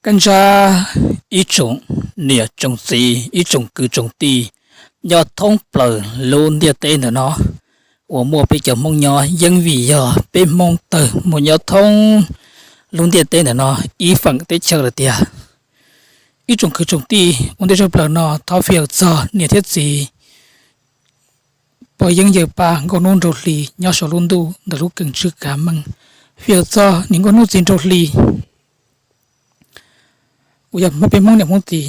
Kab ntsab ib tsoom niam tsoom txiv, ib tsoom kwv tsoom tij nyob thoob plaws lub ntiaj teb ntawm no uas muaj peb cov Hmoob nyob, yeej vim yog peb Hmoob tawg mus nyob thoob lub ntiaj teb ntawm no ib feem teb chaws lawm tiag. Ib tsoom kwv tsoom tij ua ntej tshaj plaws no thov fij hawm txog niam thiab txiv pog yeeb yawm pab nkauj hnub nraug hli nyob saum lub ntuj ntawm lub keeb tswj kav meej. Fij hawm txog niam nkauj hnub txiv nraug hli uas yog peb Hmoob niam Hmoob txiv.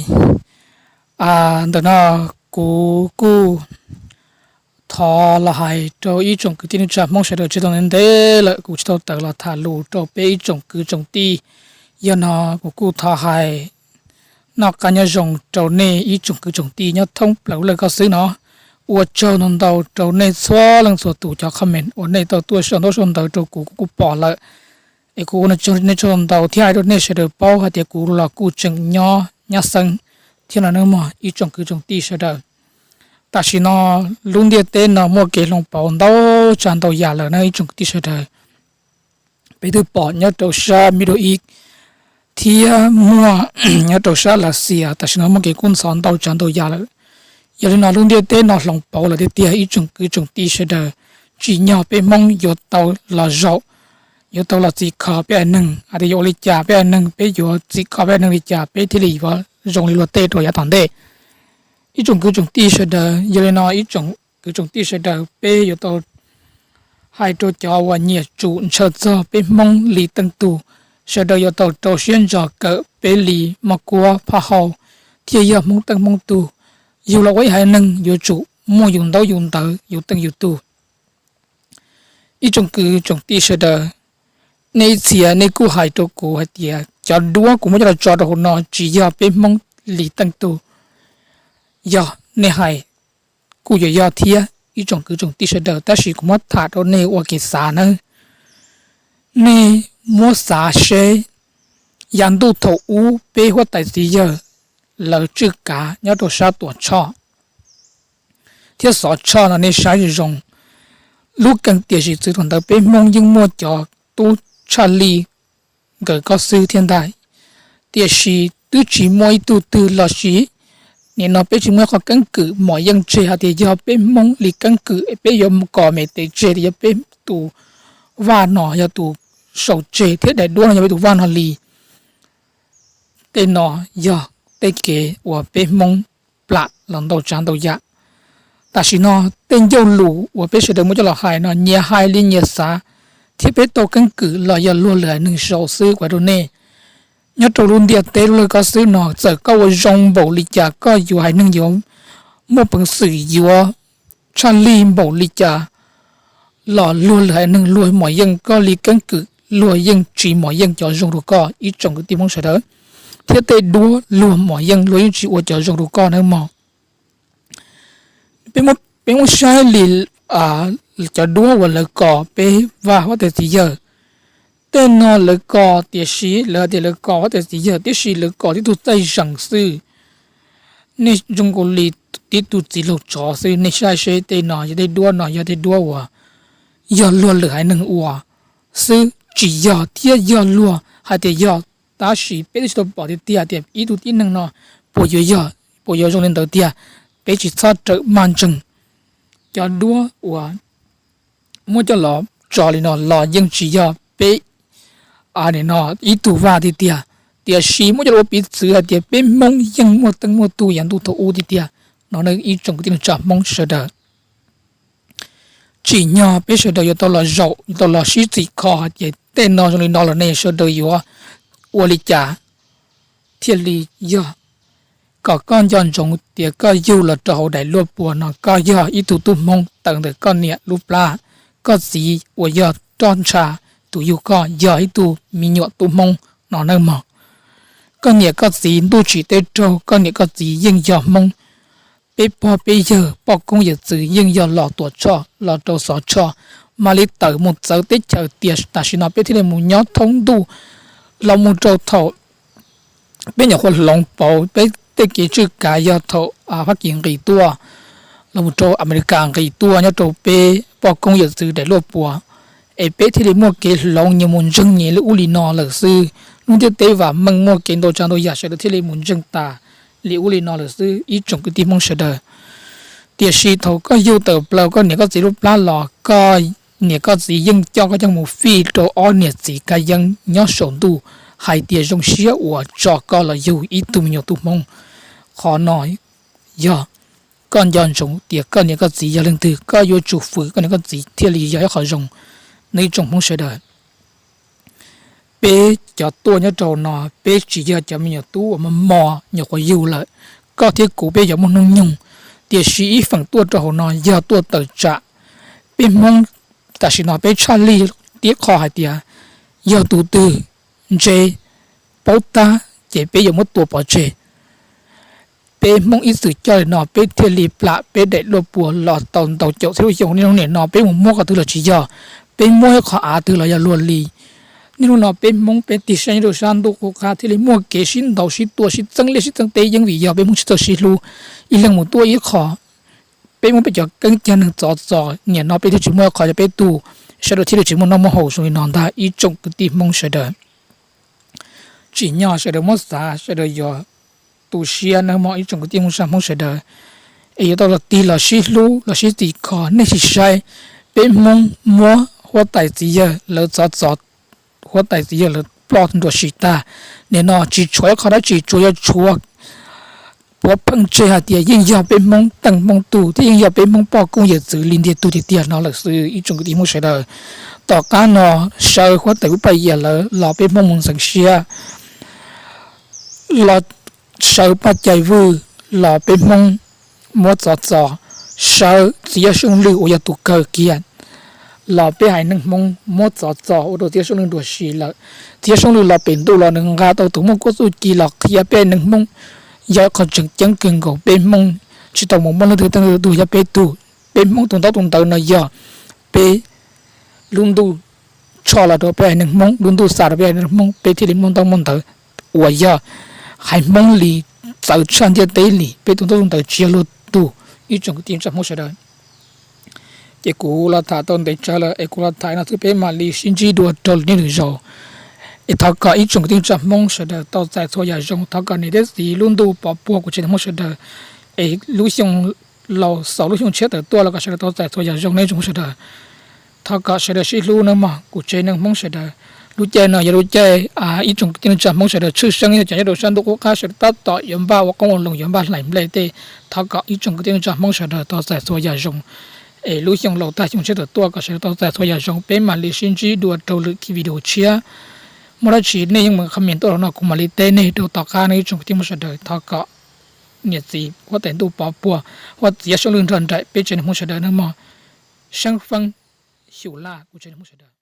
Ntawm no kuv kuj thov los hais rau ib tsoom kwv tij neej tsa Hmoob sawv daws tsis tau ntev ntev lawm kuv tsis tau tawm los tham lus rau peb ib tsoom kwv tsoom tij. Yog no kuv kuj thov hais noj qab nyob zoo rau nej ib tsoom kwv tsoom tij nyob thoob plaws lub lawj koj xwb no. Ua tsaug ntau ntau rau nej txhua leej txhua tus cov comment uas nej tau tuaj sau ntaub sau ntawv rau kuv, kuv kuj pom lawm. Es kuv ua nej tsaug ntau thiab hais rau nej sawv daws paub hais tias kuv los kuj tseem nyob nyab xeeb thiab no nawb mog ib tsoom kwv tsoom tij sawv daws. Tam sim no lub ntiaj teb no muaj kev hloov pauv ntau tsav ntau yam lawm na ib tsoom kwv tij sawv daws. Peb twb pom nyob rau sab Middle East thiab muaj nyob rau sab Lav Xias tam sim no muaj kev kub ntxhov ntau tsav ntau yam lawm. Yog li no lub ntiaj teb no hloov pauv lawm tiag tiag ib tsoom kwv tsoom tij sawv daws. Tsim nyog peb Hmoob yuav tau los zaum, yuav tau los txhim kho peb haiv neeg hais tias yuav ua li cas peb haiv neeg peb yuav txhim kho peb haiv neeg li cas peb thiaj li yuav zoo li luag tej rau yav tom ntej. Ib tsoom kwv tsoom tij sawv daws, yog li no ib tsoom kwv tsoom tij sawv daws peb yuav tau hais rau cov uas nyiam tsum ntshaw txog peb Hmoob li teej tug, sawv daws yuav tau rau siab ntso kawm peb li moj kuab phaj hau thiaj yog Hmoob teej Hmoob tug. Yug los ua ib haiv neeg yuav tsum muaj yus ntaub yus ntawv yus teej yus tug. Ib tsoom kwv tsoom tij sawv daws, nej ib txhia nej kuj hais rau kuv hais tias cov duab kuv muab coj los tso rau hauv no tsis yog peb Hmoob li teej tug. Yog nej hais kuj yuav yog thiab ib tsoom kwv tsoom tij sawv daws, tab sis kuv muab tham rau nej ua kev xav nawb. Nej muab xav seb yav ntuj thaum ub peb huab tais txiv yawg lawv tswj kav nyob rau sab Tuam Tshoj thiab Xov Tshoj no nej saib zoo zoo, lub keeb tiam sis txwv thaum ntawd peb Hmoob yeej muaj cov tub tshaj lij nkawd koj xwb thiab ntag. Tiam sis twb tsis muaj ib tug twg los sis nim no peb tsis muaj ib qho keeb kwm mom yeej tseg hais tias yog peb Hmoob li keeb kwm peb yuav kos me tes tseg tias yog peb tus vaj no yog tus sau tseg thiab daim duab no yog peb tus vaj no li. Tej no yog tej kev uas peb Hmoob plam los ntau tsav ntau yam. Tam sim no tej ncauj lus uas peb sawv daws muab coj los hais no nyias hais li nyias xav, thiab peb tau keeb kwm los yog luag lwm haiv neeg sau xwb kuv hais rau nej. Nyob rau lub ntiaj teb lub lawj koj xwb no txawm koj ua zoo npaum li cas koj yuav haiv neeg yuav muaj peev xwm yuav tshaj lij npaum li cas los luag lwm haiv neeg luag mom yeej koj li keeb kwm luag yeej tsis mom yeej cov zoo rau koj ib tsoom kwv tij Hmoob sawv daws, thiab tej duab luag mom yeej luag yeej tsis ua cov zoo rau koj nawb mog. Peb muab saib li cov duab uas lawv kos peb vaj huab tais txiv yawg, tej no lawv kos tiam sis lawv hais tias lawv kos huab tais txiv yawg tiam sis lawv kos tib tug txaij zeem xwb. Nej zoo nkaus li tib tug txiv laug tsov xwb. Nej saib seb tej no yog tej duab no yog tej duab uas yog luag lwm haiv neeg ua xwb, tsis yog thiab yog luag hais tias yog, tab sis peb twb tsis tau pom tiag tiag tias ib tug tib neeg no puas yuav yog, puas yuav zoo li ntawd tiag. Peb tsis txhob rawm maj ntseeg. Cov duab uas muab coj los tso li no los yeej tsis yog peb no ib tug vaj tiag tiag, tiam sis muab coj los ua piv txwv hais tias peb Hmoob yeej muaj teej muaj tug yav ntuj thaum ub tiag tiag no. Nej ib tsoom kwv tij neej tsa Hmoob sawv daws, tsim nyog peb sawv daws yuav tau los zaum, yuav tau los sib txhim kho hais tias tej no zoo li no los nej sawv daws yuav ua li cas thiaj li yog kom koj nco ntsoov tias koj yug los rau hauv daim luaj puas no koj yog ib tug tub Hmoob tawm ntawm koj niam lub plab, koj txiv uas yog roj ntsha tus yug koj yog ib tug me nyuam tub Hmoob no nawb mog. Koj niam koj txiv ntuj tsim teb raug, koj niam koj txiv yeej yog Hmoob. Peb pog peb yawg poj koob yawm txwv yeej yog los Tuam Tshoj los rau Xov Tshoj, mam li tawm mus txawv teb chaws tias tam sim no peb thiaj li mus nyob thoob ntuj los mus rau thaum peb nyuam qhuav hloov pauv peb tej kev tswj kav yog thaum Fab Kis nqis tuaj los mus rau Amelikas nqis tuaj nyob rau peb poj koob yawm txwv daim luaj puas, es peb thiaj li muaj kev hloov nyias mus ntseeg nyias li ub li no lawm xwb. Lub ntiaj teb vam meej muaj kev ntau tsav ntau yam sawv daws thiaj li mus ntseeg tas li ub li no lawm xwb ib tsoom kwv tij Hmoob sawv daws. Tiam sis thaum koj yug tawm plaws koj niam koj txiv lub plab los koj niam koj txiv yeej coj koj coj mus fij rau ob niam txiv kab yeeb nyob saum ntuj hais tias zoo siab uas tso koj los yug ib tug me nyuam tub Hmoob. Qhov no yog koj nco ntsoov tias koj niam koj txiv yog leej twg, koj yuav tsum fwm koj niam koj txiv thiaj li yog ib qho zoo. Nws ib tsoom Hmoob sawv daws, peb cov tuaj nyob rau hauv no peb tsis yog cov me nyuam tub uas mos mos nyuam qhuav yug lawm. Koj thiab kuv peb yog muaj hnub nyoog, tiam sis ib feem tuaj rau hauv no yog tuaj tawm tsam. Peb Hmoob tam sim no peb tshaj lij tib qho hais tias yog tus twg ntse paub tab ces peb yuav muab tua pov tseg. Peb Hmoob ib txwm coj li no peb thiaj li plam peb daim duab puas los tau ntau caum txhiab lub xyoo. Niaj hnub nim no peb mus muab qhov twg los tsis yog, peb muab ib qho av twg los yog luag li. Niaj hnub no peb Hmoob peb tig saib nyob rau sab ntuj qub qab thiaj li muaj kev sib ntaus sib tua sib txeeb liaj sib txeeb teb yeeb vim yog peb Hmoob tsis txawj sib hlub. Ib leeg mus tuaj ib qho, peb muab peb cov keeb cag neeg txov txos, nim no peb thiaj tsis muaj ib qho yog peb tug, sawv daws thiaj li tsis muaj noj muaj haus zoo li no ntag ib tsoom kwv tij Hmoob sawv daws. Tsim nyog sawv daws muab xav sawv daws yuav tu siab nawb mog ib tsoom kwv tij Hmoob sab Hmoob sawv daws, es yuav tau los tig los sib hlub los sib txhim kho. Nej sim saib, peb Hmoob muab huab tais txiv yawg lawv txov txos, huab tais txiv yawg lawv ploj nruam sim tag. Nim no tsis tshuav ib qho dab tsi, tsuas yog tshuav puav pheej tseg hais tias yeej yog peb Hmoob teej Hmoob tug thiab yeej yog peb Hmoob poj koob yawm txwv li ntiag tug tiag tiag no lawm xwb ib tsoom kwv tij Hmoob sawv daws. Tom qab no sawv huab tais Ub Paj Yias lawv los peb Hmoob mus ntxeev siab, los sawv Paj Cai Vwj los peb Hmoob muab txov txos, sawv txiv Yaj Soob Lwj uas yog tus kawg kiag los peb haiv neeg Hmoob muab txov txos ua rau txiv Yaj Soob Lwj nruam sim lawm. Txiv Yaj Soob Lwj los pem ntuj los nws nqa tau tus muaj kuab txuj ci los qhia peb haiv neeg Hmoob, yog ib qho tseem ceeb kawg nkaus. Peb Hmoob tsis tau mus muab leej twg teej leej twg tuag, yog peb tug. Peb Hmoob tus ntaub tus ntawv no yog peb lub ntuj tshoj los rau peb haiv neeg Hmoob, lub ntuj xa rau peb haiv neeg Hmoob, peb thiaj li muaj ntaub muaj ntawv uas yog haiv Hmoob li txawv tshaj ntiaj teb li. Peb tus ntaub tus ntawv tsis yog luag tug ib tsoom kwv tij Hmoob sawv daws. Ces kuv los tham tau ntev tsawv lawm es kuv los tham no xwb, peb mam li sib ntsib dua rau lwm hnub lwm zaus. Es thov kom ib tsoom kwv tij Hmoob sawv daws tau txais txhua yam zoo, thov kom niam thiab txiv lub ntuj pov puag kuv tsev neeg Hmoob sawv daws, es lub xyoo laus xaus lub xyoo tshiab tawm tuaj los kom sawv daws tau txais txhua yam zoo nej tsoom Hmoob sawv daws. Thov kom sawv daws sib hlub nawb mog kuv tsev neeg Hmoob sawv daws. Lub caij no yog lub caij ib tsoom kwv tij Hmoob sawv daws tshwj xeeb yog cov nyob rau sab ntuj qub qab sawv daws tab tom yuav npaj ua qoob ua loo, yuav npaj hlais nplej tej. Thov kom ib tsoom kwv tij Hmoob sawv daws tau txais txhua yam zoo, es lub xyoo laus tag xyoo tshiab tawm tuaj kom sawv daws tau txais txhua yam zoo. Peb mam li sib ntsib dua rau lwm video tshiab. Muaj dab tsi nej yeej meem comment tuaj rau no kuv mam li teb nej rau tom qab no ib tsoom kwv tij Hmoob sawv daws. Thov kom niam txiv huab tais ntuj pov puag, huab txiv Yaj Soob Lwj nrog nraim peb tsev neeg Hmoob sawv daws nawb mog. Seeb feeb xyum laj kuv tsev neeg Hmoob sawv daws.